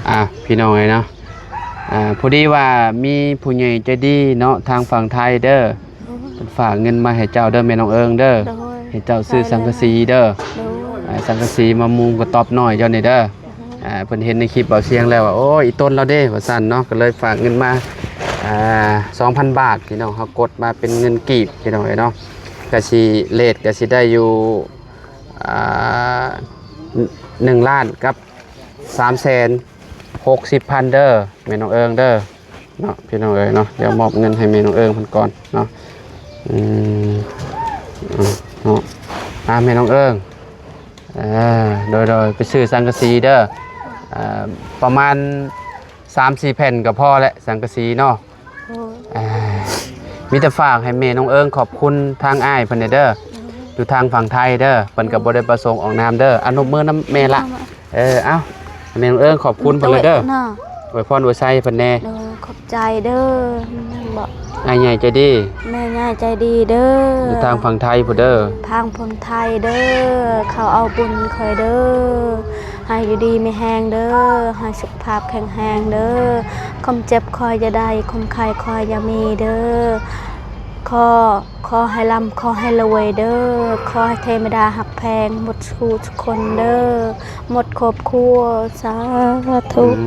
ອ່າ ພີ່ນ້ອງເອີຍເນາະ ອ່າ ພໍດີວ່າມີຜູ້ໃຫຍ່ໃຈດີເນາະ ທາງຝັ່ງໄທເດີ ໂດຍ ເພິ່ນຝາກເງິນມາໃຫ້ເຈົ້າເດີ ແມ່ນ້ອງເອີງເດີ ໂດຍ ໃຫ້ເຈົ້າຊື້ສັງກະສີເດີ ໂດຍ ອ່າ ສັງກະສີມາມຸງກະຕ໊ອບນ້ອຍເຈົ້ານີ້ເດີ ໂດຍ ອ່າ ເພິ່ນເຫັນໃນຄລິບເບົາຊຽງແລ້ວວ່າ ໂອ້ຍ ອີ່ຕົນລາວເດ້ ວ່າຊັ້ນເນາະ ກໍເລີຍຝາກເງິນມາ ອ່າ ສອງພັນບາດ ພີ່ນ້ອງ ເຮົາກົດມາເປັນເງິນກີບ ພີ່ນ້ອງເອີຍເນາະ ກະຊິ ເຣດກະຊິໄດ້ຢູ່ ອ່າ ໜຶ່ງລ້ານກັບ ສາມແສນຫົກສິບພັນເດີ ແມ່ນ້ອງເອີງເດີເນາະ ພີ່ນ້ອງເອີຍເນາະ ດຽວມອບເງິນໃຫ້ແມ່ນ້ອງເອີງເພິ່ນກ່ອນເນາະ ອືມ ເນາະ ອ່າ ແມ່ນ້ອງເອີງ ເອີ ໂດຍໆ ໄປຊື້ສັງກະສີເດີ ອ່າ ປະມານສາມສີ່ແຜ່ນກໍພໍແຫຼະ ສັງກະສີເນາະ ໂດຍ ອ່າ ມີແຕ່ຝາກໃຫ້ແມ່ນ້ອງເອີງຂອບຄຸນທາງອ້າຍເພິ່ນແດ່ເດີ ໂດຍ ຢູ່ທາງຝັ່ງໄທເດີ ເພິ່ນກໍບໍ່ໄດ້ປະສົງອອກນາມເດີ ອະນຸບມືນຳແມ່ລະ ເອີ ເອົ້າ ແມ່ນ້ອງເອີງຂອບຄຸນເພິ່ນແດ່ເດີ ໂດຍ ເນາະ ອວຍພອນອວຍໄຊເພິ່ນແດ່ ໂດຍ ຂອບໃຈເດີ ແມ່ນຫຍັງບໍ ອ້າຍໃຫຍ່ໃຈດີ ແມ່ໃຫຍ່ໃຈດີເດີ ຢູ່ທາງຝັ່ງໄທພຸ້ນເດີ ທາງຝັ່ງໄທເດີ ເຂົາເອົາບຸນຂ້ອຍເດີ ໃຫ້ຢູ່ດີມີແຮງເດີ ໃຫ້ສຸຂະພາບແຂງແຮງເດີ ຄວາມເຈັບຂໍຢ່າໄດ້ ຄວາມໄຂ້ຂໍຢ່າມີເດີ ຂໍ ຂໍໃຫ້ລ່ຳ ຂໍໃຫ້ລວຍເດີ ຂໍໃຫ້ເທວະດາຮັກແພງໝົດສູ່ທຸກຄົນເດີ ໝົດຄອບຄົວ ສາທຸ ອືມ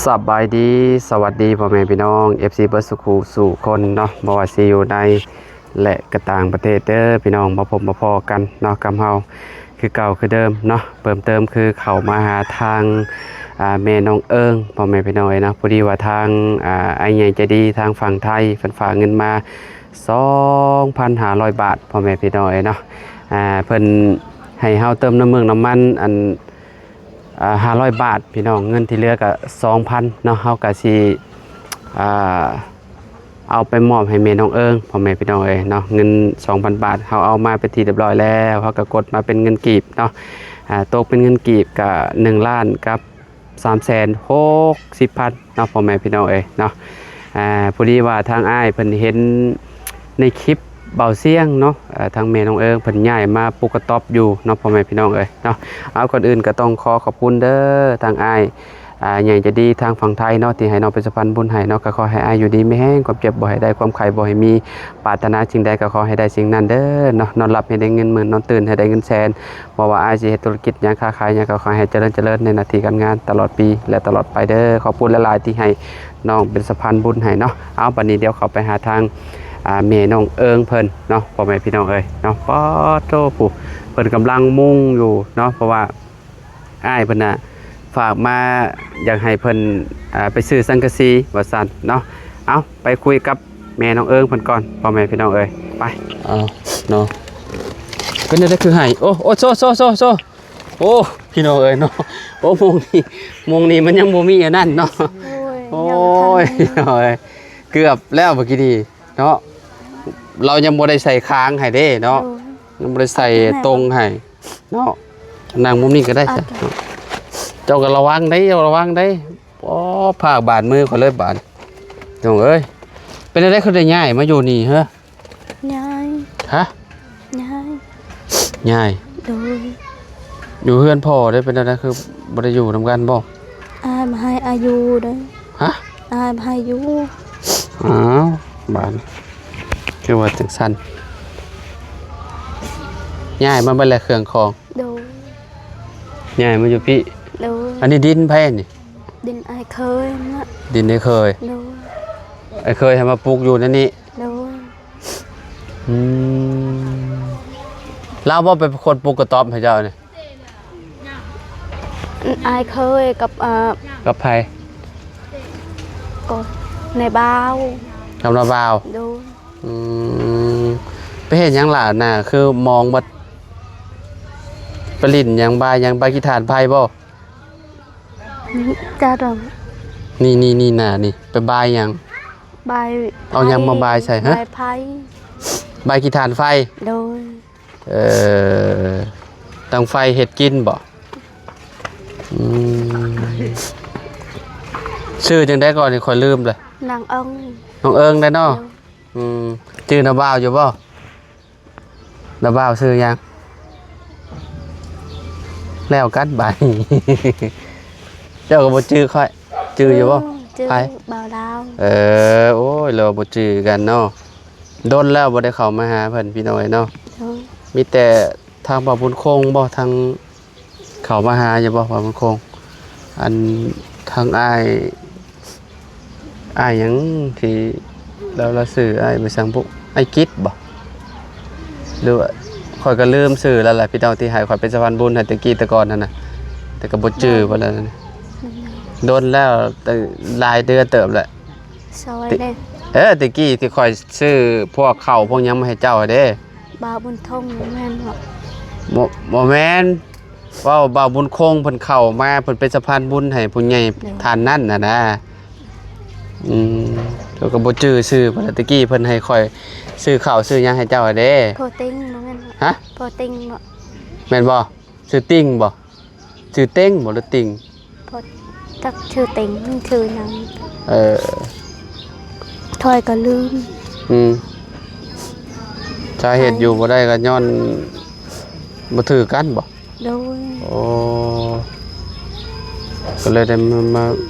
ສະບາຍດີ ສະຫວັດດີພໍ່ແມ່ພີ່ນ້ອງ ເອັຟຊີ ເບິດສູ່ຄູ່ສູ່ຄົນເນາະ ບໍ່ວ່າຊິຢູ່ໃນ ແລະ ກະຕ່າງປະເທດເດີພີ່ນ້ອງ ມາພົບມາພໍ້ກັນເນາະ ກັບເຮົາຄືເກົ່າຄືເດີມເນາະ ເພີ່ມເຕີມຄືເຂົ້າມາຫາທາງ ອ່າ ແມ່ນ້ອງເອີງ ພໍ່ແມ່ພີ່ນ້ອງເອີຍເນາະ ພໍດີວ່າທາງ ອ່າ ອ້າຍໃຫຍ່ໃຈດີທາງຝັ່ງໄທ ເພິ່ນຝາກເງິນມາສອງພັນຫ້າຮ້ອຍບາດ ພໍ່ແມ່ພີ່ນ້ອງເອີຍເນາະ ອ່າ ເພິ່ນໃຫ້ເຮົາເຕີມນ້ຳເມືອງນ້ຳມັນ ອັນ ອ່າ ຫ້າຮ້ອຍບາດພີ່ນ້ອງ ເງິນທີ່ເຫຼືອກໍສອງພັນເນາະ ເຮົາກໍຊິ ອ່າ ເອົາໄປມອບໃຫ້ແມ່ນ້ອງເອີງ ພໍ່ແມ່ພີ່ນ້ອງເອີຍເນາະ ເງິນສອງພັນບາດ ເຮົາເອົາມາເປັນທີ່ຮຽບຮ້ອຍແລ້ວ ເຮົາກໍກົດມາເປັນເງິນກີບເນາະ ອ່າ ຕົກເປັນເງິນກີບກໍໜຶ່ງລ້ານກັບສາມແສນຫົກສິບພັນເນາະ ພໍ່ແມ່ພີ່ນ້ອງເອີຍເນາະ ອ່າ ພໍດີວ່າທາງອ້າຍເພິ່ນເຫັນໃນຄລິບເບົາຊຽງເນາະ ອ່າ ທາງແມ່ນ້ອງເອີງເພິ່ນຍ້າຍມາປຸກກະຕ໊ອບຢູ່ເນາະ ພໍ່ແມ່ພີ່ນ້ອງເອີຍເນາະ ເອົາ ກ່ອນອື່ນກໍຕ້ອງຂໍຂອບຄຸນເດີ ທາງອ້າຍ ອ່າ ໃຫຍ່ໃຈດີທາງຝັ່ງໄທເນາະ ທີ່ໃຫ້ນ້ອງເປັນສະພານບຸນໃຫ້ເນາະ ກໍຂໍໃຫ້ອ້າຍຢູ່ດີມີແຮງ ຄວາມເຈັບບໍ່ໃຫ້ໄດ້ ຄວາມໄຂ້ບໍ່ໃຫ້ມີ ປາດຖະໜາສິ່ງໃດກໍຂໍໃຫ້ໄດ້ສິ່ງນັ້ນເດີເນາະ ນອນຫຼັບໃຫ້ໄດ້ເງິນໝື່ນ ນອນຕື່ນໃຫ້ໄດ້ເງິນແສນ ບໍ່ວ່າອ້າຍຊິເຮັດທຸລະກິດຫຍັງ ຄ້າຂາຍຫຍັງ ກໍຂໍໃຫ້ຈະເລີນ ຈະເລີນໃນໜ້າທີ່ການງານຕະຫຼອດປີ ແລະ ຕະຫຼອດໄປເດີ ຂອບຄຸນຫຼາຍໆທີ່ໃຫ້ນ້ອງເປັນສະພານບຸນໃຫ້ເນາະ ເອົາ ບັດນີ້ດຽວເຂົ້າໄປຫາທາງ ອ່າ ແມ່ນ້ອງເອີງເພິ່ນເນາະ ພໍ່ແມ່ພີ່ນ້ອງເອີຍເນາະ ປາດໂທ້ ຜູ້ ເພິ່ນກຳລັງມຸງຢູ່ເນາະ ເພາະວ່າ ອ້າຍເພິ່ນນະຝາກມາ ຢາກໃຫ້ເພິ່ນ ອ່າ ໄປຊື້ສັງກະສີວ່າຊັ້ນເນາະ ເອົາ ໄປຄຸຍກັບແມ່ນ້ອງເອີງເພິ່ນກ່ອນ ພໍ່ແມ່ພີ່ນ້ອງເອີຍ ໄປ ເອົາເນາະ ເປັນແນວໃດຄືໄຫ້ ໂອ້ ໂອ້ ໂຊ ໂຊ ໂຊ ໂຊ ໂອ້ ພີ່ນ້ອງເອີຍເນາະ ໂອ້ ໂມງນີ້ ໂມງນີ້ມັນຍັງບໍ່ມີອັນນັ້ນເນາະ ໂອ້ຍ ໂອ້ຍ ຍັງບໍ່ທັນມີ ພີ່ນ້ອງເອີຍ ເກືອບແລ້ວເມື່ອກີ້ນີ້ເນາະ ລາວຍັງບໍ່ໄດ້ໃສ່ຄາງໃຫ້ເດ້ເນາະ ໂອ້ຍ ຍັງບໍ່ໄດ້ໃສ່ຕົງໃຫ້ ເນາະ ນັ່ງມຸມນີ້ກໍໄດ້ ໂອເຄ ເຈົ້າກໍລະວັງໄດ໋ ເຈົ້າລະວັງໄດ໋ ໂອ້ ພາກບາດມືຂ້ອຍເລີຍບາດ ນ້ອງເອີຍ ເປັນຈັ່ງໃດຄືໄດ້ຍ້າຍມາຢູ່ນີ້ເຮີ ຍ້າຍ ຮະ ຍ້າຍ ຍ້າຍ ໂດຍ ຢູ່ເຮືອນພໍ່ເດ້ ເປັນຈັ່ງໃດຄືບໍ່ໄດ້ຢູ່ນຳກັນບໍ່? ອ້າຍບໍ່ໃຫ້ອ້າຍຢູ່ເດ້ ຮະ ອ້າຍບໍ່ໃຫ້ຢູ່ ອ້າວ ບາດຄືວ່າຈັ່ງຊັ້ນ ຍ້າຍມາເບິດແລ້ວເຄື່ອງຂອງ ໂດຍ ຍ້າຍມາຢູ່ພີ້ ໂດຍ ອັນນີ້ດິນໃຜນີ້? ດິນອ້າຍເຂີຍນະ ດິນອ້າຍເຂີຍ ໂດຍ ອ້າຍເຂີຍໃຫ້ມາປູກຢູ່ໃນນີ້ ໂດຍ ອືມ ລາວບໍ່ເປັນຄົນປູກກະຕ໊ອບໃຫ້ເຈົ້ານີ້? ອ້າຍເຂີຍກັບ ເອີ ກັບໃຜ? ກໍນາຍບ່າວ ກັບນາຍບ່າວ ໂດຍ ອືມ ໄປເຮັດຫຍັງຫຼານະ ຄືມອງໝົດ ໄປຫຼິ້ນຫຍັງ ບາຍຫຍັງ ບາຍຂີ້ຖ່ານໄຟບໍ່? ຈ້າດອງ ນີ້ໆໆ ນະ ນີ້ ໄປບາຍຫຍັງ? ບາຍ ເອົາຫຍັງມາບາຍໃສ່ ຮະ? ບາຍໄຟ ບາຍຂີ້ຖ່ານໄຟ ໂດຍ ເອີ ຕັ້ງໄຟເຮັດກິນບໍ່? ອືມ ຊື່ຈັ່ງໃດກ່ອນນີ້ ຂ້ອຍລືມເລີຍ. ນ້ອງເອິງ ນ້ອງເອິງໄດ໋ເນາະ. ໂດຍ. ອືມ ຈື່ນ້າບ່າວຢູ່ບໍ່? ນ້າບ່າວຊື່ຫຍັງ? ແລ້ວກັນບາດນີ້ ເຈົ້າກໍບໍ່ຈື່ຂ້ອຍ ຈື່ຢູ່ບໍ່? ອືມ ຈື່ ໃຜ? ບ່າວລາວ. ເອີ ໂອ້ຍ ລາວບໍ່ຈື່ກັນເນາະ. ດົນແລ້ວບໍ່ໄດ້ເຂົ້າມາຫາເພິ່ນ ພີ່ນ້ອງເອີຍເນາະ. ໂດຍ. ມີແຕ່ທາງບ່າວບຸນຄົງບໍ່ ທາງ ເຂົ້າມາຫາຢູ່ບໍ່ວ່າມັນຄົງ ອັນທາງອ້າຍ ອ້າຍຫຍັງທີ່ລາວ ລາວຊື່ອ້າຍໄປສັງບຸ ອ້າຍກິດບໍ່ ຫຼືວ່າ ຂ້ອຍກໍລືມຊື່ລາວແຫຼະ ພີ່ນ້ອງ ທີ່ໃຫ້ຂ້ອຍເປັນສະພານບຸນໃຫ້ແຕ່ກີ້ແຕ່ກ່ອນຫັ້ນນະ ແຕ່ກໍບໍ່ຈື່ບໍ່ແລ້ວ ດົນແລ້ວ ແຕ່ຫຼາຍເດືອນເຕີບແຫຼະ ຊ່ອຍເດ້. ເອີ ແຕ່ກີ້ທີ່ຂ້ອຍຊື້ພວກເຂົ້າພວກຫຍັງມາໃຫ້ເຈົ້າເດ້. ບ່າວບຸນທົງແມ່ນບໍ່? ບໍ່ ບໍ່ແມ່ນ ເວົ້າບ່າວບຸນຄົງເພິ່ນເຂົ້າມາ ເພິ່ນເປັນສະພານບຸນໃຫ້ຜູ້ໃຫຍ່ ໂດຍ ທ່ານນັ້ນນະນາ. ອືມ ຂ້ອຍກໍບໍ່ຈື່ຊື່ເພິ່ນ ແຕ່ກີ້ເພິ່ນໃຫ້ຂ້ອຍຊື້ເຂົ້າຊື້ຫຍັງໃຫ້ເຈົ້າເດ້. ພໍ່ຕິງບໍ່ແມ່ນບໍ່? ຮະ? ພໍ່ຕິງບໍ່? ແມ່ນບໍ່? ຊື່ຕິງບໍ່? ຊື່ເຕັງບໍ່ ຫຼືຕິງ? ບໍ່ຈັກຊື່ເຕັງ ມັນຊື່ຫຍັງ? ເອີ ຂ້ອຍກໍລືມ. ອືມ ສາເຫດຢູ່ບໍ່ໄດ້ກໍຍ້ອນບໍ່ຖືກກັນບໍ່? ໂດຍ. ໂອ້ ກໍເລີຍໄດ້ມາ ມາ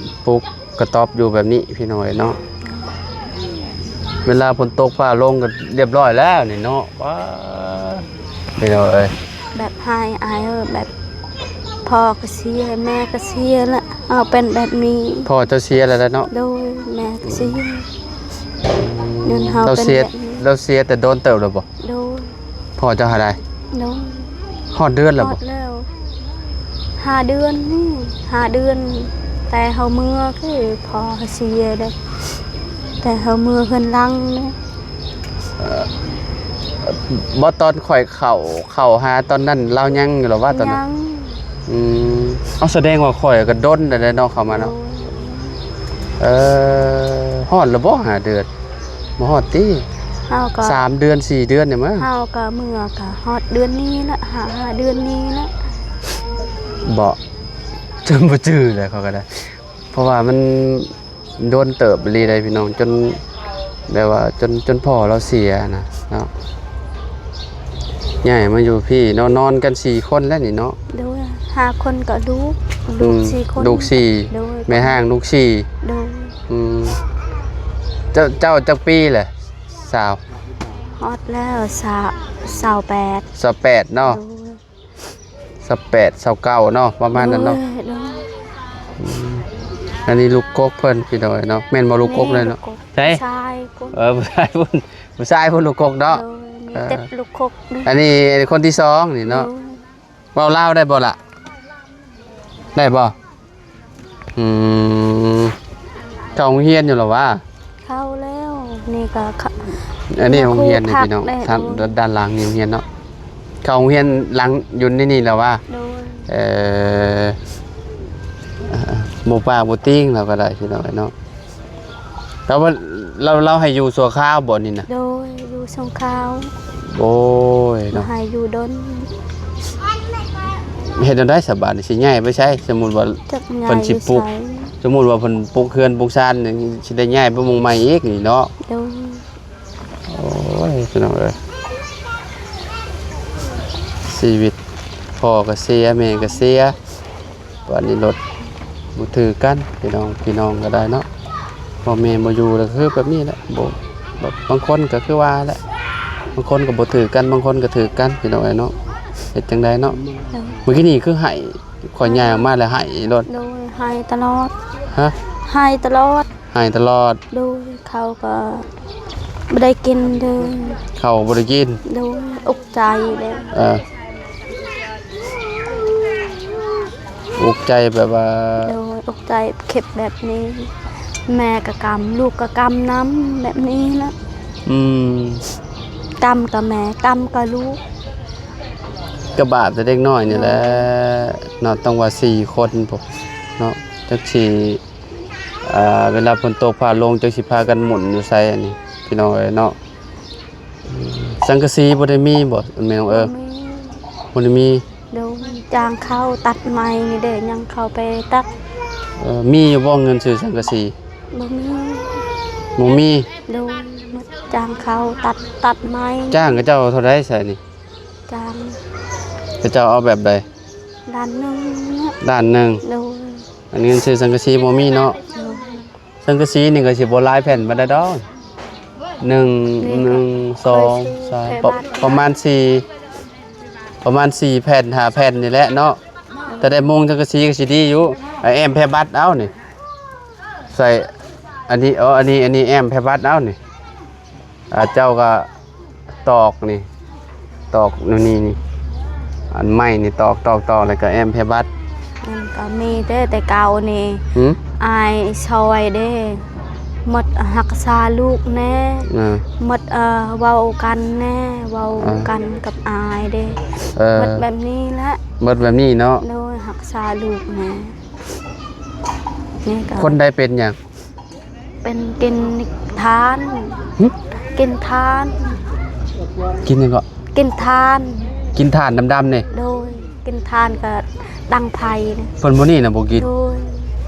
ປຸກກະຕ໊ອບຢູ່ແບບນີ້ ພີ່ນ້ອງເອີຍເນາະ. ເວລາຝົນຕົກຟ້າລົງກໍລຽບຮ້ອຍແລ້ວນີ້ເນາະ. ວ້າ ພີ່ນ້ອງເອີຍ ແບບຮ້າຍອາຍເອີຍ ແບບພໍ່ກໍເສຍ ແມ່ກໍເສຍລະ ເຮົາເປັນແບບນີ້. ພໍ່ເຈົ້າເສຍແລ້ວເນາະ? ໂດຍ ແມ່ກໍເສຍ. ອືມ ເງິນເຮົາ ລາວເສຍ ເປັນແບບນີ້ ລາວເສຍແຕ່ດົນເຕີບແລ້ວບໍ່? ໂດຍ. ພໍ່ເຈົ້າຫາໄດ້? ໂດຍ. ຮອດເດືອນແລ້ວບໍ່? ຮອດແລ້ວ ຫ້າເດືອນນີ້ ຫ້າເດືອນ ແຕ່ເຮົາເມືອຄືພໍ່ເສຍເດ້ ແຕ່ເຮົາເມືອເຮືອນຫຼັງເດ້. ເອີ ບໍ່ ຕອນຂ້ອຍເຂົ້າ ເຂົ້າຫາຕອນນັ້ນລາວຍັງຢູ່ລະຫວາຕອນນັ້ນ? ຍັງ. ອືມ ເອົາ ສະແດງວ່າຂ້ອຍກໍດົນແລ້ວເນາະ ເຂົ້າມາເນາະ. ໂດຍ. ເອີ ຮອດລະບໍ່ ຫ້າເດືອນ? ບໍ່ຮອດຕິ? ເຮົາກໍ ສາມເດືອນ ສີ່ເດືອນນີ້ມະ ເຮົາກໍເມືອກໍຮອດເດືອນນີ້ລະ ຫ້າ ຫ້າເດືອນນີ້ລະ. ບໍ່ ຈົນບໍ່ຈື່ແລ້ວ ຂ້ອຍກໍໄດ້ ເພາະວ່າມັນ ດົນເຕີບອີ່ຫຼີໄດ໋ພີ່ນ້ອງ ຈົນແບບວ່າ ຈົນ ຈົນພໍ່ລາວເສຍນະເນາະ. ຍ້າຍມາຢູ່ພີ້ເນາະ ນອນກັນສີ່ຄົນແລ້ວນີ້ເນາະ. ໂດຍ. ຫ້າຄົນກໍລູກ ລູກ ອືມ ສີ່ຄົນ ລູກສີ່. ໂດຍ. ແມ່ຮ້າງລູກສີ່. ໂດຍ. ອືມ ເຈົ້າ ເຈົ້າຈັກປີແຫຼະສາວ? ຮອດແລ້ວ ຊາວ ຊາວແປດ. ຊາວແປດເນາະ. ໂດຍ. ຊາວແປດ ຊາວເກົ້າເນາະ ປະມານນັ້ນເນາະ. ໂດຍ ໂດຍ. ອືມ ອັນນີ້ລູກກົກເພິ່ນ ພີ່ນ້ອງເອີຍເນາະ ແມ່ນບໍ່? ລູກກົກເລີຍເນາະ. ໃສ? ຜູ້ຊາຍພຸ້ນ. ເອີ ຜູ້ຊາຍພຸ້ນ ຜູ້ຊາຍພຸ້ນລູກກົກເນາະ. ໂດຍ. ມີ ເອີ ເຕັດລູກກົກ. ອັນນີ້ຄົນທີສອງນີ້ເນາະ. ໂດຍ. ເວົ້າລາວໄດ້ບໍ່ລະ? ໄດ້ບໍ່? ອືມ ເຂົ້າໂຮງຮຽນຢູ່ລະຫວາ? ເຂົ້າແລ້ວ ນີ້ກໍ ອັນນີ້ໂຮງຮຽນນີ້ພີ່ນ້ອງ ດ້ານຫຼັງນີ້ໂຮງຮຽນເນາະ. ເຂົ້າໂຮງຮຽນຫຼັງຢູ່ໃນນີ້ລະຫວາ? ໂດຍ. ເອີ ບໍ່ປາກບໍ່ຕິງລາວກໍໄດ້ພີ່ນ້ອງເນາະ. ລາວ ລາວ ລາວໃຫ້ຢູ່ຊົ່ວຄາວບໍ່ນີ້ນະ? ໂດຍ ຢູ່ຊົ່ວຄາວ. ໂອ້ຍເນາະ ໃຫ້ຢູ່ດົນ. ເຮັດແນວໃດສະບາດນີ້ ຊິຍ້າຍໄປໃສ? ສົມມຸດວ່າເພິ່ນຊິປຸກ ສົມມຸດວ່າເພິ່ນປຸກເຮືອນປຸກຊານນີ້ ຊິໄດ້ຍ້າຍໄປໝ່ອງໃໝ່ອີກນີ້ເນາະ. ໂດຍ. ໂອ້ຍ ພີ່ນ້ອງເອີຍ ຊີວິດ ພໍ່ກໍເສຍ ແມ່ກໍເສຍ. ບາດນີ້ລົດບໍ່ຖືກກັນ ພີ່ນ້ອງ ພີ່ນ້ອງກໍໄດ້ເນາະ ພໍ່ແມ່ບໍ່ຢູ່ແລ້ວ ຄືແບບນີ້ແຫຼະ. ບໍ່ ແບບບາງຄົນກໍຄືວ່າແຫຼະ ບາງຄົນກໍບໍ່ຖືກກັນ ບາງຄົນກໍຖືກກັນ ພີ່ນ້ອງເອີຍເນາະ. ເຮັດຈັ່ງໃດເນາະ? ໂດຍ. ມື້ກີ້ນີ້ຄືໄຫ້ ຂ້ອຍຍ່າງອອກມາແລ້ວໄຫ້ໂລດ. ໂດຍ. ໄຫ້ຕະຫຼອດ. ຮະ? ໄຫ້ຕະຫຼອດ. ໄຫ້ຕະຫຼອດ. ໂດຍ. ເຂົ້າກໍບໍ່ໄດ້ກິນເດີ. ເຂົ້າບໍ່ໄດ້ກິນ. ໂດຍ. ອຸກໃຈເດ້. ເອີ ອຸກໃຈແບບວ່າ. ໂດຍ. ອຸກໃຈເຈັບແບບນີ້ ແມ່ກໍກຳ ລູກກໍກຳນຳ ແບບນີ້ນະ. ອືມ ກຳກໍແມ່ ກຳກໍລູກ. ກໍບາບແຕ່ເດັກນ້ອຍນີ້ແຫຼະເນາະ ຕ້ອງວ່າສີ່ຄົນພຸ້ນເນາະ ຈັກຊິ ອ່າ ເວລາຝົນຕົກຟ້າລົງ ຈັກຊິພາກັນໝຸ່ນຢູ່ໃສ ອັນນີ້ ພີ່ນ້ອງເອີຍເນາະ. ອືມ ສັງກະສີບໍ່ໄດ້ມີບໍ່ ແມ່ນ້ອງເອີຍ? ບໍ່ມີ. ບໍ່ໄດ້ມີ. ໂດຍ. ຈ້າງເຂົາຕັດໄມ້ນີ້ເດ້ ຍັງເຂົາໄປຕັດ. ເອີ ມີຢູ່ບໍ່ເງິນຊື້ສັງກະສີ? ບໍ່ມີ. ບໍ່ມີ? ໂດຍ ໝົດຈ້າງເຂົາຕັດ ຕັດໄມ້. ຈ້າງເຂົາເຈົ້າເທົ່າໃດຊະນີ້? ຈ້າງ ເຂົາເຈົ້າເອົາແບບໃດ? ລ້ານໜຶ່ງ. ລ້ານໜຶ່ງ? ໂດຍ. ອັນເງິນຊື້ສັງກະສີບໍ່ມີເນາະ? ໂດຍ. ສັງກະສີນີ້ກໍຊິບໍ່ຫຼາຍແຜ່ນປານໃດດອກ ໜຶ່ງ ນີ້ກໍ ໜຶ່ງ ສອງ ສາມ ປະ ປະມານສີ່ ປະມານສີ່ແຜ່ນ ຫ້າແຜ່ນນີ້ແຫຼະເນາະ. ແຕ່ໄດ້ມຸງສັງກະສີກໍຊິດີຢູ່. ເອົາແອ້ມແຜ່ບັດເອົານີ້ ໃສ່ອັນນີ້ ເອົາອັນນີ້ ອັນນີ້ແອ້ມແຜ່ບັດເອົານີ້. ອ່າ ເຈົ້າກໍຕອກນີ້ ຕອກແນວນີ້ນີ້ ອັນໄມ້ນີ້ຕອກ ຕອກ ຕອກ ແລ້ວກໍແອ້ມແຜ່ບັດ. ມັນກໍມີແຕ່ ແຕ່ເກົ່ານີ້ ຫືມ? ອ້າຍຊ່ອຍເດ້ ໝົດຮັກສາລູກແດ່ ເອີ ໝົດ ເອີ ເວົ້າກັນແດ່ ເວົ້າ ເອີ ກັນກັບອ້າຍເດ້ ເອີ ໝົດແບບນີ້ແຫຼະ ໝົດແບບນີ້ເນາະ. ໂດຍ ຮັກສາລູກແດ່. ນີ້ກໍ ຄົນໃດເປັນຫຍັງ? ເປັນກິນທານ. ຫຶ? ກິນທານ. ກິນຫຍັງເກາະ? ກິນທານ. ກິນຖ່ານດຳໆນີ້? ໂດຍ ກິນທານກໍດັງໄຟນີ້. ເພິ່ນມື້ນີ້ນະບໍ່ກິນ? ໂດຍ.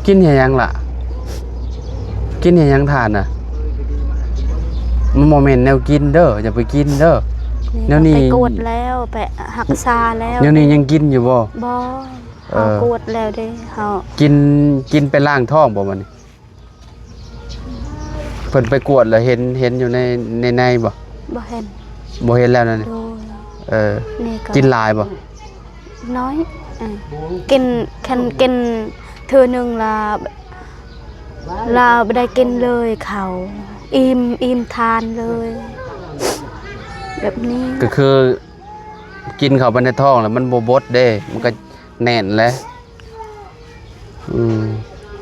ກິນເຮັດຫຍັງລະ? ກິນເຮັດຫຍັງຖ່ານນະ? ມັນບໍ່ແມ່ນແນວກິນເດີ ຢ່າໄປກິນເດີ. ນີ້ ແນວນີ້ ໄປກວດແລ້ວ ໄປຮັກສາແລ້ວ. ແນວນີ້ຍັງກິນຢູ່ບໍ່? ບໍ່. ເອີ ເຮົາກວດແລ້ວເດ້ ເຮົາ ກິນ ກິນໄປລ້າງທ້ອງບໍ່ບັດນີ້? ເພິ່ນໄປກວດແລ້ວເຫັນ ເຫັນຢູ່ໃນ ໃນ ໃນບໍ່? ບໍ່ເຫັນ. ບໍ່ເຫັນແລ້ວນັ້ນ. ໂດຍ. ເອີ ນີ້ກໍ ກິນຫຼາຍບໍ່? ນ້ອຍ. ເອີ ກິນ ຄັນກິນເທື່ອໜຶ່ງລະ ລະບໍ່ໄດ້ກິນເລີຍເຂົ້າ ອີ່ມ ອີ່ມທານເລີຍ ແບບນີ້. ກໍຄືກິນເຂົ້າໄປໃນທ້ອງແລ້ວມັນບໍ່ບົດເດ້ ມັນກໍແໜ້ນແຫຼະ. ອືມ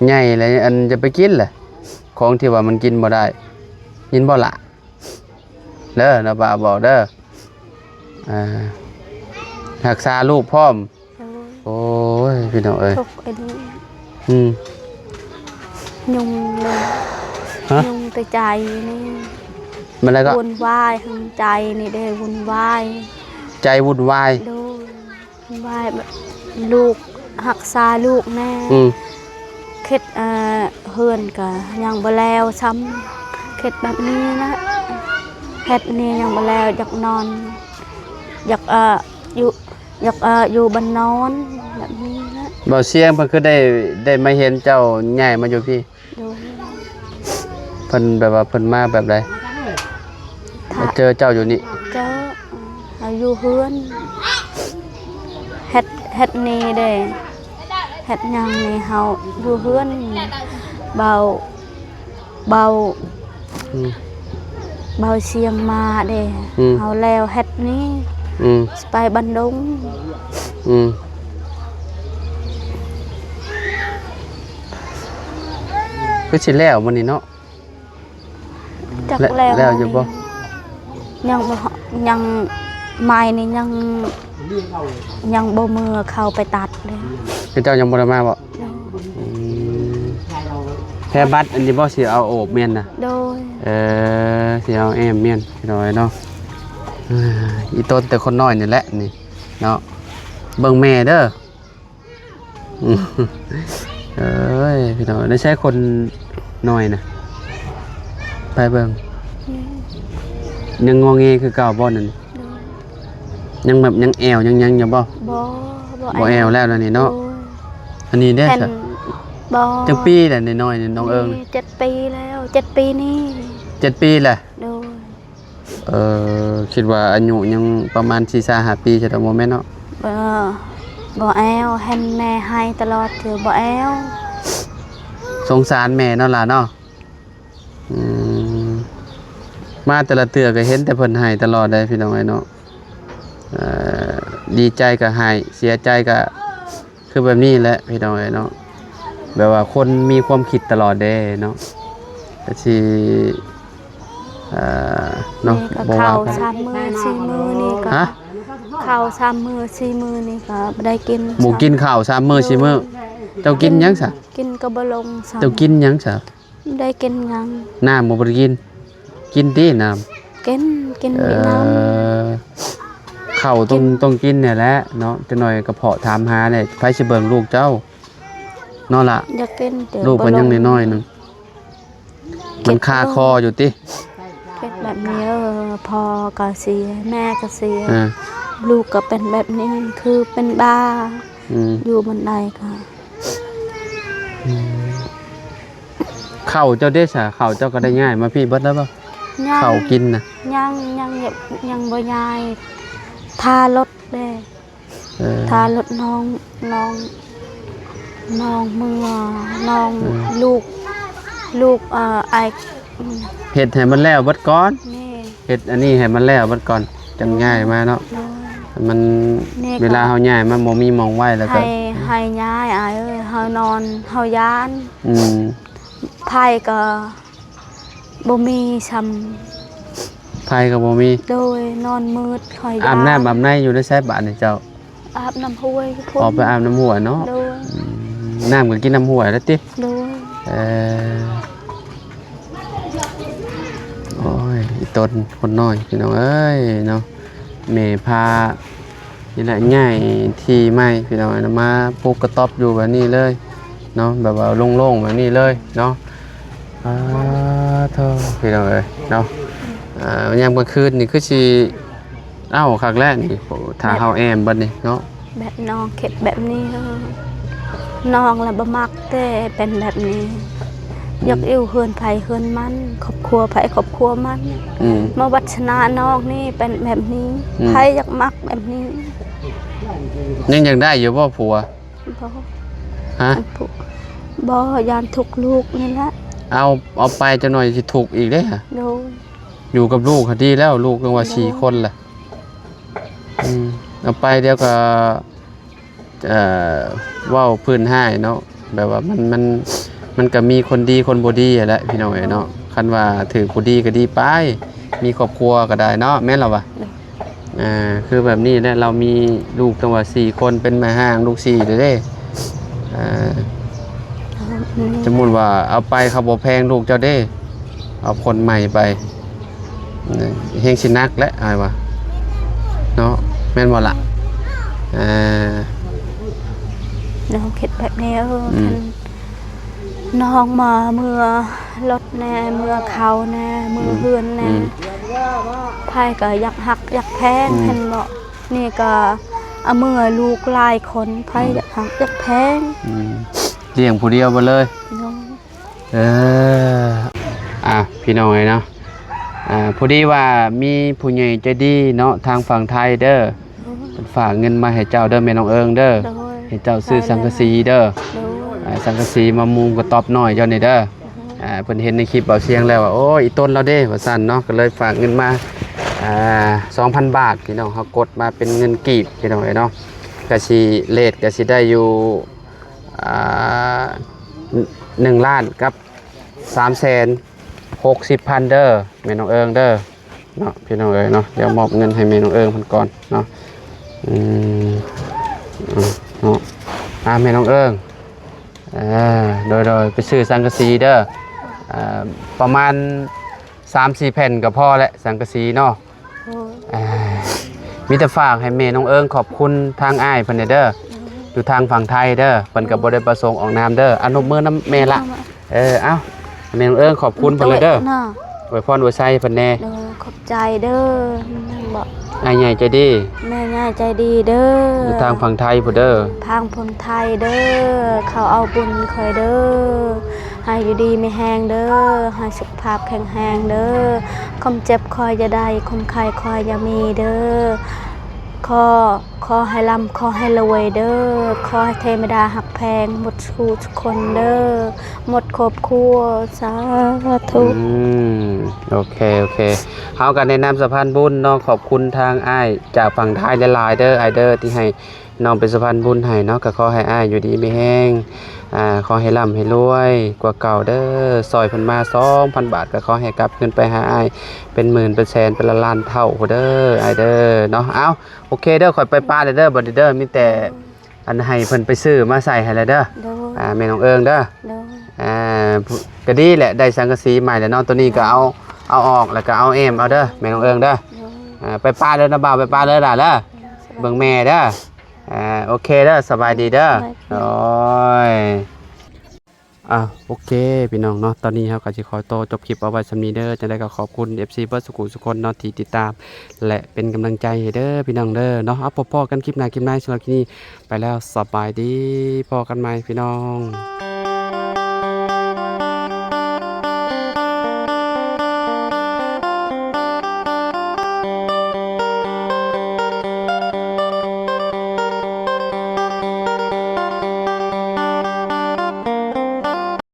ໃຫຍ່ແລ້ວ ອັນ ຢ່າໄປກິນແຫຼະ ຂອງທີ່ວ່າມັນກິນບໍ່ໄດ້ ຍິນບໍ່ລະ? ເດີ ນ້າປ້າບອກເດີ. ອ່າ ຮັກສາລູກພ້ອມ. ໂອ້ຍ ໂອ້ຍ ພີ່ນ້ອງເອີຍ ທຸກອີ່ຫຼີ. ອືມ ຫຍຸ້ງເລີຍ. ຫະ? ຫຍຸ້ງແຕ່ໃຈນີ້ ມັນແລ້ວກໍວຸ່ນວາຍ ໃນໃຈນີ້ເດ້ ວຸ່ນວາຍ ໃຈວຸ່ນວາຍ. ໂດຍ. ວ່າແບບລູກ ຮັກສາລູກແດ່. ອືມ ເຮັດ ເອີ ເຮືອນກະຍັງບໍ່ແລ້ວຊ້ຳ ເຮັດແບບນີ້ນະ ເຮັດນີ້ຍັງບໍ່ແລ້ວ ຢາກນອນ ຢາກ ເອີ ຢູ່ ຢາກ ເອີ ຢູ່ບ້ານນອນແບບນີ້ນະ. ບ່າວຊຽງເພິ່ນຄືໄດ້ ໄດ້ມາເຫັນເຈົ້າຍ້າຍມາຢູ່ພີ້? ໂດຍ. ເພິ່ນແບບວ່າເພິ່ນມາແບບໃດ? ມາເຈີເຈົ້າຢູ່ນີ້? ເຈີ ເຮົາຢູ່ເຮືອນ ເຮັດ ເຮັດນີ້ເດ້ ເຮັດຫຍັງນີ້ ເຮົາຢູ່ເຮືອນ ເບົາ ເບົາ ອືມ ເບົາຊຽງມາເດ້. ອືມ ເຮົາແລ້ວເຮັດນີ້ ອືມ ຊິໄປບັນດົງ. ອືມ ຄືຊິແລ້ວມື້ນີ້ເນາະ? ຈັກແລ້ວ ແລ້ວຢູ່ບໍ່? ຍັງບໍ່ ຍັງ ໄມ້ນີ້ຍັງ ຍັງບໍ່ເມືອເຂົ້າໄປຕັດເລີຍ. ເຂົາເຈົ້າຍັງບໍ່ໄດ້ມາບໍ່? ໂດຍ. ອືມ ແຜ່ບັດອັນນີ້ບໍ່ ຊິເອົາໂອບແມ່ນນະ? ໂດຍ. ເອີ ຊິເອົາແອ້ມແມ່ນ ພີ່ນ້ອງເນາະ. ເອີ ອີ່ຕົນແຕ່ຄົນນ້ອຍນີ້ແຫຼະນີ້ເນາະ ເບິ່ງແມ່ເດີ. ອືມ ເອີຍ ພີ່ນ້ອງ ໄດ້ໃຊ້ຄົນນ້ອຍນະ ໄປເບິ່ງ ອືມ ຍັງງໍແງຄືເກົ່າບໍ່ນັ້ນ? ໂດຍ. ຍັງແບບ ຍັງແອວ ຍັງຫຍັງຢູ່ບໍ່? ບໍ່ ບໍ່ ບໍ່ແອວແລ້ວນະນີ້ເນາະ. ໂດຍ. ອັນນີ້ເດ້ ແມ່ນ ສະ ບໍ່ ຈັກປີແລ້ວນ້ອຍໆນີ້ ນ້ອງເອີງ? ນີ້ເຈັດປີແລ້ວ ເຈັດປີນີ້ ເຈັດປີແລ້ວ. ໂດຍ. ເອີ ຄິດວ່າອາຍຸຍັງປະມານສີ່ສາມຫ້າປີຊະດອກ ບໍ່ແມ່ນເນາະ? ບໍ່ ບໍ່ແອວ ເຫັນແມ່ໄຫ້ຕະຫຼອດ ຄືບໍ່ແອວ. ສົງສານແມ່ເນາະຫຼານເນາະ. ອືມ ມາແຕ່ລະເທື່ອກໍເຫັນແຕ່ເພິ່ນໄຫ້ຕະຫຼອດເດ້ ພີ່ນ້ອງເອີຍເນາະ. ເອີ ດີໃຈກໍໄຫ້ ເສຍໃຈກໍ ຄືແບບນີ້ແຫຼະ ພີ່ນ້ອງເອີຍເນາະ ແບບວ່າຄົນມີຄວາມຄິດຕະຫຼອດເດ້ເນາະ ກໍຊິ ເອີ ເນາະ ນີ້ກໍ ບໍ່ວ່າ ເຂົ້າ ກັນ ສາມມື້ສີ່ມື້ນີ້ກໍ ຮະ? ເຂົ້າສາມມື້ສີ່ມື້ນີ້ກໍບໍ່ໄດ້ກິນ ບໍ່ກິນເຂົ້າສາມມື້ສີ່ມື້. ໂດຍ. ເຈົ້າກິນຫຍັງຊະ? ກິນກໍບໍ່ລົງຊ້ຳ. ເຈົ້າກິນຫຍັງຊະ? ບໍ່ໄດ້ກິນຫຍັງ. ນ້ຳບໍ່ ບໍ່ໄດ້ກິນ? ກິນຕິນ້ຳ. ກິນ ກິນ ເອີ ມີນ້ຳ. ເຂົ້າຕ້ອງ ກິນ ຕ້ອງກິນນີ້ແຫຼະເນາະ ຈັກໜ່ອຍກະເພາະຖາມຫາແຫຼະ ໃຜຊິເບິ່ງລູກເຈົ້າເນາະລະ? ຢາກກິນແຕ່ ລູກເພິ່ນຍັງນ້ອຍໆໜຶ່ງ ມັນຄາຄໍຢູ່ຕິ? ເປັນແບບນີ້ ເອີ ພໍ່ກໍເສຍ ແມ່ກໍເສຍ ເອີ ລູກກໍເປັນແບບນີ້ ຄືເປັນບ້າ ອືມ ຢູ່ບ່ອນໃດກໍ ອືມ ເຂົ້າເຈົ້າເດຊະ? ເຂົ້າເຈົ້າກໍໄດ້ຍ້າຍມາພີ້ເບິດແລ້ວບໍ່? ຍັງ ເຂົ້າກິນນະ ຍັງ ຍັງ ຍັງບໍ່ຍ້າຍ ຖ້າລົດເດ້ ເອີ ຖ້າລົດນ້ອງ ນ້ອງ ນ້ອງເມືອ ນ້ອງ ເອີ ລູກ ລູກ ເອີ ອ້າຍ ເຮັດໃຫ້ມັນແລ້ວເບິດກ່ອນ ແມ່ນ ເຮັດອັນນີ້ໃຫ້ມັນແລ້ວເບິດກ່ອນ ຈັ່ງ ໂດຍ ຍ້າຍມາເນາະ ໂດຍ ມັນ ນີ້ກໍ ເວລາເຮົາຍ້າຍມາບໍ່ມີໝ່ອງໄວ້ແລ້ວກໍ ໃຫ້ ໃຫ້ຍ້າຍອ້າຍເອີຍ ເຮົານອນ ເຮົາຢ້ານ ອືມ ໄຟກໍບໍ່ມີຊ້ຳ ໄຟກໍບໍ່ມີ ໂດຍ ນອນມືດ ຂ້ອຍຢ້ານ ອາບນ້ຳອາບໃນຢູ່ໃນໃສບາດນີ້ເຈົ້າ? ອາບນ້ຳຫ້ວຍພຸ້ນ ອອກໄປອາບນ້ຳຫ້ວຍເນາະ ໂດຍ ອືມ ນ້ຳກໍກິນນ້ຳຫ້ວຍແລ້ວຕິ? ໂດຍ ເອີ ໂອ້ຍ ອີ່ຕົນຄົນນ້ອຍພີ່ນ້ອງເອີຍເນາະ ແມ່ພາ ນີ້ແຫຼະ ຍ້າຍທີ່ໃໝ່ພີ່ນ້ອງເນາະ ມາປຸກກະຕ໊ອບຢູ່ແບບນີ້ເລີຍເນາະ ແບບວ່າໂລ່ງໆແບບນີ້ເລີຍເນາະ ອາໂທ້ ພີ່ນ້ອງເອີຍເນາະ ອາ ຍາມກາງຄືນນີ້ຄືຊິ ເອົ້າ ຄັກແລ້ວນີ້ ຖ້າເຮົາແອ້ມບັດນີ້ເນາະ ແບບນ້ອງຄິດແບບນີ້ ນ້ອງລະບໍ່ມັກແຕ່ເປັນແບບນີ້ ອືມ ຢາກຢູ່ເຮືອນໃຜເຮືອນມັນ ຄອບຄົວໃຜຄອບຄົວມັນ ອືມ ມາວັດສະນານ້ອງນີ້ເປັນແບບນີ້ ອືມ ໃຜຢາກມັກແບບນີ້ ຍັງຢາກໄດ້ຢູ່ບໍ່ຜົວ? ບໍ່ ຮະ? ບໍ່ ຢ້ານທຸກລູກນີ້ແຫຼະ ເອົາ ເອົາໄປຈັກໜ່ອຍຊິທຸກອີກເດ້ ໂດຍ ຢູ່ກັບລູກຫັ້ນດີແລ້ວ ລູກຍັງວ່າ ໂດຍ ສີ່ຄົນລະ ອືມ ເອົາໄປດຽວກໍ ເອີ ເວົ້າພື້ນຮ້າຍເນາະ ແບບວ່າມັນ ມັນ ມັນກໍມີຄົນດີຄົນບໍ່ດີຫັ້ນແຫຼະພີ່ນ້ອງເອີຍເນາະ ຄັນວ່າຖືກຜູ້ດີກໍດີໄປ ມີຄອບຄົວກໍໄດ້ເນາະ ແມ່ນລະວະ? ໂດຍ ອ່າ ຄືແບບນີ້ແຫຼະ ລາວມີລູກຕັ້ງວ່າສີ່ຄົນ ເປັນແມ່ຮ້າງລູກສີ່ເດ້ ອ່າ ສະມຸດວ່າເອົາໄປເຂົາບໍ່ແພງລູກເຈົ້າເດ້ ເອົາຄົນໃໝ່ໄປ ແຮງຊິໜັກແຫຼະອ້າຍວ່າເນາະ ແມ່ນບໍ່ລະ? ອ່າ ນ້ອງຄິດແບບນີ້ ເອີ ອືມ ຄັນນ້ອງມາເມືອລົດແດ່ ເມືອເຂົ້າແດ່ ເມືອ ອືມ ເຮືອນແດ່ ອືມ ໃຜກໍຢາກຮັກຢາກແພງ ອືມ ເຫັນບໍ່? ນີ້ກໍເອົາເມືອລູກຫຼາຍຄົນ ໃຜ ອືມ ຢາກຮັກຢາກແພງ ອືມ ລ້ຽງຜູ້ດຽວເບິດເລີຍ ໂດຍ ເອີ ອ່ະ ພີ່ນ້ອງເອີຍເນາະ ອ່າ ພໍດີວ່າມີຜູ້ໃຫຍ່ໃຈດີເນາະ ທາງຝັ່ງໄທເດີ ໂດຍ ເພິ່ນຝາກເງິນມາໃຫ້ເຈົ້າເດີ ແມ່ນ້ອງເອີງເດີ ໂດຍ ໃຫ້ເຈົ້າຊື້ສັງກະສີເດີ ໂດຍ ອ່າ ສັງກະສີມາມຸງກະຕ໊ອບນ້ອຍເຈົ້ານີ້ເດີ ໂດຍ ອ່າ ເພິ່ນເຫັນໃນຄລິບເບົາຊຽງແລ້ວວ່າ ໂອ້ຍ ອີ່ຕົນລາວເດ້ ວ່າຊັ້ນເນາະ ກໍເລີຍຝາກເງິນມາ ອ່າ ສອງພັນບາດ ພີ່ນ້ອງ ເຮົາກົດມາເປັນເງິນກີບ ພີ່ນ້ອງເອີຍເນາະ ກະຊິ ເຣດກະຊິໄດ້ຢູ່ ອ່າ ໜຶ່ງລ້ານກັບສາມແສນຫົກສິບພັນເດີ ແມ່ນ້ອງເອີງເດີ ເນາະ ພີ່ນ້ອງເອີຍເນາະ ດຽວມອບເງິນໃຫ້ແມ່ນ້ອງເອີງເພິ່ນກ່ອນເນາະ ອືມ ເນາະ ອ່າ ແມ່ນ້ອງເອີງ ເອີ ໂດຍ ໂດຍ ໄປຊື້ສັງກະສີເດີ ອ່າ ປະມານສາມສີ່ແຜ່ນກໍພໍແຫຼະ ສັງກະສີເນາະ ໂດຍ ເອີ ມີແຕ່ຝາກໃຫ້ແມ່ນ້ອງເອີງຂອບຄຸນທາງອ້າຍເພິ່ນແດ່ເດີ ໂດຍ ຢູ່ທາງຝັ່ງໄທເດີ ເພິ່ນກໍບໍ່ໄດ້ປະສົງອອກນາມເດີ ອະນຸບມືນຳແມ່ລະ ເອີ ເອົ້າ ແມ່ນ້ອງເອີງຂອບຄຸນເພິ່ນແດ່ເດີ ໂດຍ ອວຍພອນອວຍໄຊໃຫ້ເພິ່ນແດ່ ໂດຍ ຂອບໃຈເດີ ແມ່ນບໍ່ ອ້າຍໃຫຍ່ໃຈດີ ແມ່ໃຫຍ່ໃຈດີເດີ ຢູ່ທາງຝັ່ງໄທພຸ້ນເດີ ທາງຝັ່ງໄທເດີ ເຂົາເອົາບຸນຂ້ອຍເດີ ໃຫ້ຢູ່ດີມີແຮງເດີ ໃຫ້ສຸຂະພາບແຂງແຮງເດີ ຄວາມເຈັບຂໍຢ່າໄດ້ ຄວາມໄຂ້ຂໍຢ່າມີເດີ ຂໍ ຂໍໃຫ້ລ່ຳ ຂໍໃຫ້ລວຍເດີ ຂໍໃຫ້ເທວະດາຮັກແພງໝົດຄູ່ທຸກຄົນເດີ ໝົດຄອບຄົວ ສາທຸ ອືມ ໂອເຄ ໂອເຄ ເຮົາກໍແນະນຳສະພານບຸນເນາະ ຂອບຄຸນທາງອ້າຍຈາກຝັ່ງໄທຫຼາຍໆເດີ ອ້າຍເດີ ທີ່ໃຫ້ ນ້ອງເປັນສະພານບຸນໃຫ້ເນາະ ກໍຂໍໃຫ້ອ້າຍຢູ່ດີມີແຮງ ອ່າ ຂໍໃຫ້ລ່ຳໃຫ້ລວຍກວ່າເກົ່າເດີ ຊ່ອຍເພິ່ນມາສອງພັນບາດ ກໍຂໍໃຫ້ກັບຄືນໄປຫາອ້າຍເປັນໝື່ນເປັນແສນເປັນລ້ານເທົ່າພຸ້ນເດີ ອ້າຍເດີເນາະ ເອົ້າ ໂອເຄເດີ ຂ້ອຍໄປປະແລ້ວເດີ ບັດນີ້ເດີ ມີແຕ່ ໂດຍ ອັນໃຫ້ເພິ່ນໄປຊື້ມາໃສ່ໃຫ້ແລ້ວເດີ ໂດຍ ອ່າ ແມ່ນ້ອງເອີງເດີ ໂດຍ ອ່າ ກໍດີແຫຼະ ໄດ້ສັງກະສີໃໝ່ແລ້ວເນາະ ໂຕນີ້ກໍເອົາ ໂດຍ ເອົາອອກ ແລ້ວກໍເອົາແອ້ມເອົາເດີ ແມ່ນ້ອງເອີງເດີ ໂດຍ ອ່າ ໄປປະເດີ ນະບ່າວ ໄປປະເດີຫຼ້າເດີ ເບິ່ງແມ່ເດີ. ອ່າ ໂອເຄເດີ ສະບາຍດີເດີ. ໂອ້ຍ ອ່າ ໂອເຄ ພີ່ນ້ອງເນາະ ຕອນນີ້ເຮົາກໍຊິຂໍຕໍ່ຈົບຄລິບເອົາໄວ້ສ່ຳນີ້ເດີ. ຈັ່ງໃດກໍຂອບຄຸນເອັຟຊີເບິດສູ່ຜູ້ສູ່ຄົນເນາະ ທີ່ຕິດຕາມ ແລະ ເປັນກຳລັງໃຈໃຫ້ເດີ ພີ່ນ້ອງເດີເນາະ. ເອົາ ພໍ້ໆກັນຄລິບໜ້າຄລິບໃນ ສຳລັບຄລິບນີ້ໄປແລ້ວ ສະບາຍດີ ພໍ້ກັນໃໝ່ ພີ່ນ້ອງ.